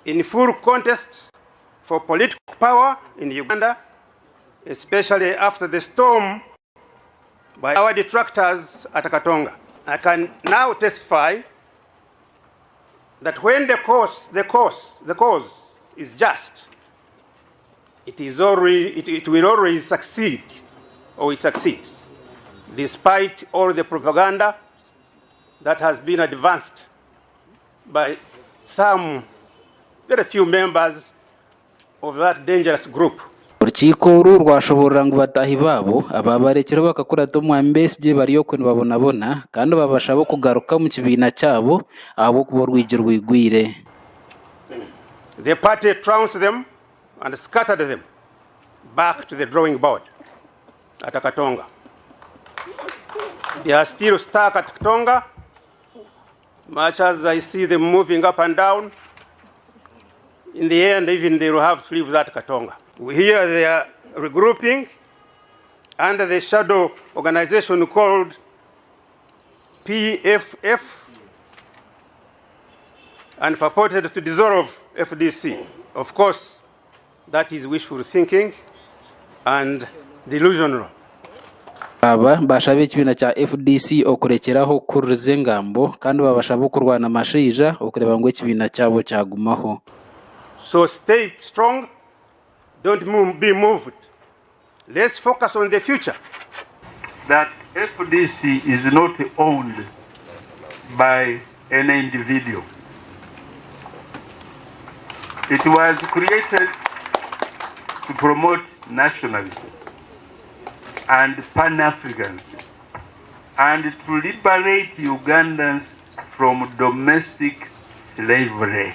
In full contest for political power in Uganda, especially after the storm by our detractors at Katonga. I can now testify that when the cause, the cause, the cause is just, it, is always, it, it will always succeed, or it succeeds, despite all the propaganda that has been advanced by some very few members of that dangerous group. Orukiiko oru rwashoboorora ngu bataahi baabo abaabarekireho bakakurata Omwami Besigye bari okwe nibabonabona kandi babashaba okugaruka omu kibiina kyabo ahabw'okuba orwigi rwigwire. The party trounced them and scattered them back to the drawing board at Katonga. They are still stuck at Katonga Much as I see them moving up and down, in the end, even they will have to leave that Katonga. We hear they are regrouping under the shadow organization called PFF and purported to dissolve FDC. Of course, That is wishful thinking and delusional. Aba baashaba ekibiina kya FDC okurekyeraho kuhuririza engambo kandi babashaba okurwana mashaija okureeba ngu ekibiina kyabo kyagumaho. So stay strong, don't be moved. Let's focus on the future. That FDC is not owned by any individual. It was created to promote nationalism and Pan-Africanism and to liberate Ugandans from domestic slavery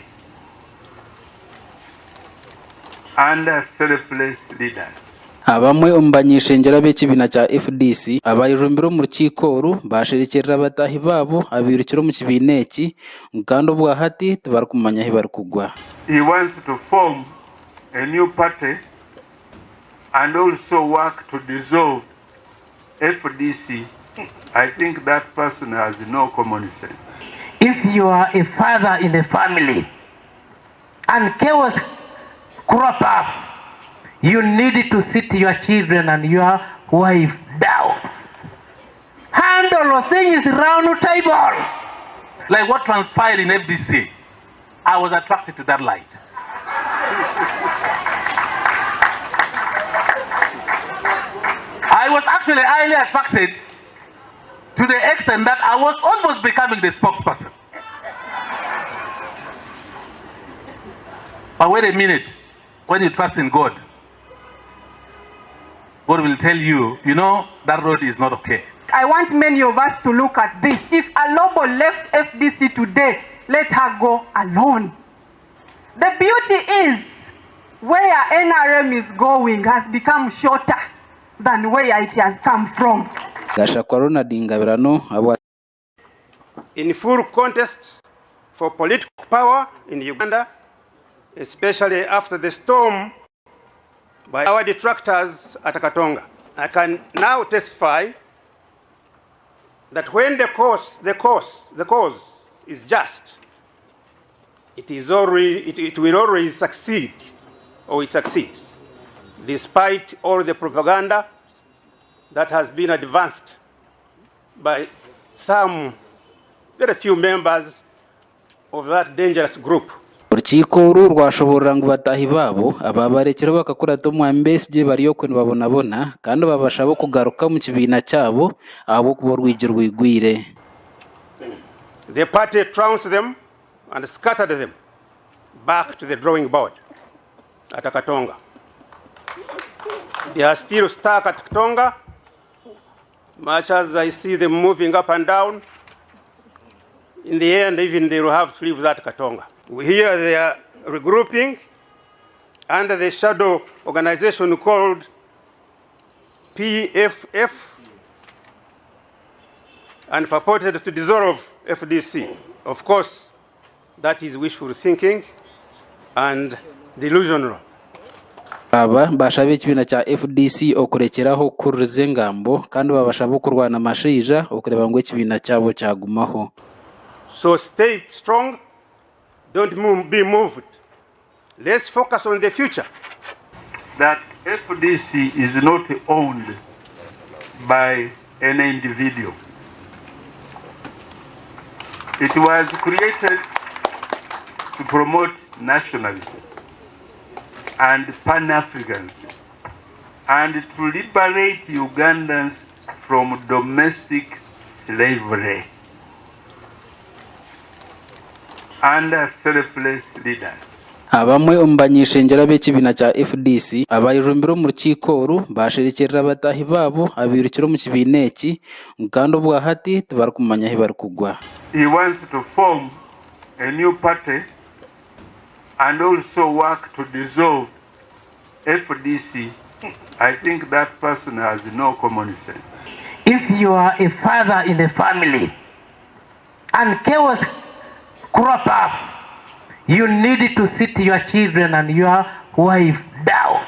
under selfless leaders. Abamwe omu bany'ishengyero ab'ekibiina kya FDC abayejumbire omu rukiiko oru baasherekyerera bataahi baabo abairukire omu kibiina eki ngu kandi obwahati tibarikumanya ahu barikugwa. He wants to form a new party and also work to dissolve FDC, I think that person has no common sense. If you are a father in a family and chaos crop up, you need to sit your children and your wife down. Handle things round table. Like what transpired in FDC, I was attracted to that light. I was actually highly attracted to the extent that I was almost becoming the spokesperson. But wait a minute, when you trust in God, God will tell you, you know, that road is not okay. I want many of us to look at this. If Alobo left FDC today, let her go alone. The beauty is where NRM is going has become shorter than where it has come from. Gashakwa Ronald Ngabirano ahabwa. In full contest for political power in Uganda, especially after the storm by our detractors at Katonga. I can now testify that when the cause, the cause, the cause is just, it, is always, it, it will always succeed, or it succeeds, despite all the propaganda that has been advanced by some very few members of that dangerous group. Orukiiko oru rwashoboorora ngu bataahi baabo abaabarekireho bakakurata Omwami Besigye bari okwe nibabonabona kandi babashaba okugaruka omu kibiina kyabo ahabw'okuba orwigi rwigwire. The party trounced them and scattered them back to the drawing board at Katonga. They are still stuck at Katonga Much as I see them moving up and down, in the end, even they will have to leave that Katonga. We hear they are regrouping under the shadow organization called PFF and purported to dissolve FDC. Of course, that is wishful thinking and delusional. Aba baashaba ekibiina kya FDC okurekyeraho kuhuririza engambo kandi babashaba okurwana mashaija okureeba ngu ekibiina kyabo kyagumaho. So stay strong, don't be moved. Let's focus on the future. That FDC is not owned by any individual. It was created to promote nationalism and Pan-Africanism and to liberate Ugandans from domestic slavery under selfless leaders. Abamwe omu bany'ishengyero ab'ekibiina kya FDC abayejumbire omu rukiiko oru baasherekyerera bataahi baabo abairukire omu kibiina eki ngu kandi obwahati tibarikumanya ahu barikugwa. He wants to form a new party and also work to dissolve FDC, I think that person has no common sense. If you are a father in a family and chaos crop up, you need to sit your children and your wife down.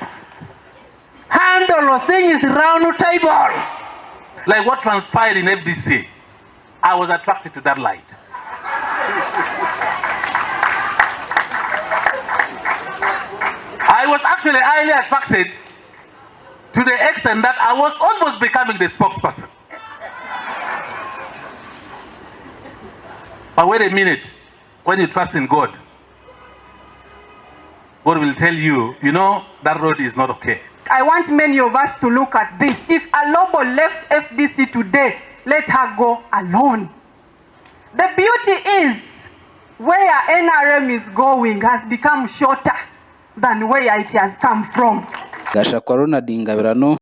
Handle things round table. Like what transpired in FDC, I was attracted to that light. I was actually highly attracted to the extent that I was almost becoming the spokesperson. But wait a minute, when you trust in God, God will tell you, you know, that road is not okay. I want many of us to look at this. If Alobo left FDC today, let her go alone. The beauty is where NRM is going has become shorter than where it has come from. Gashakwa Ronald Ngabirano.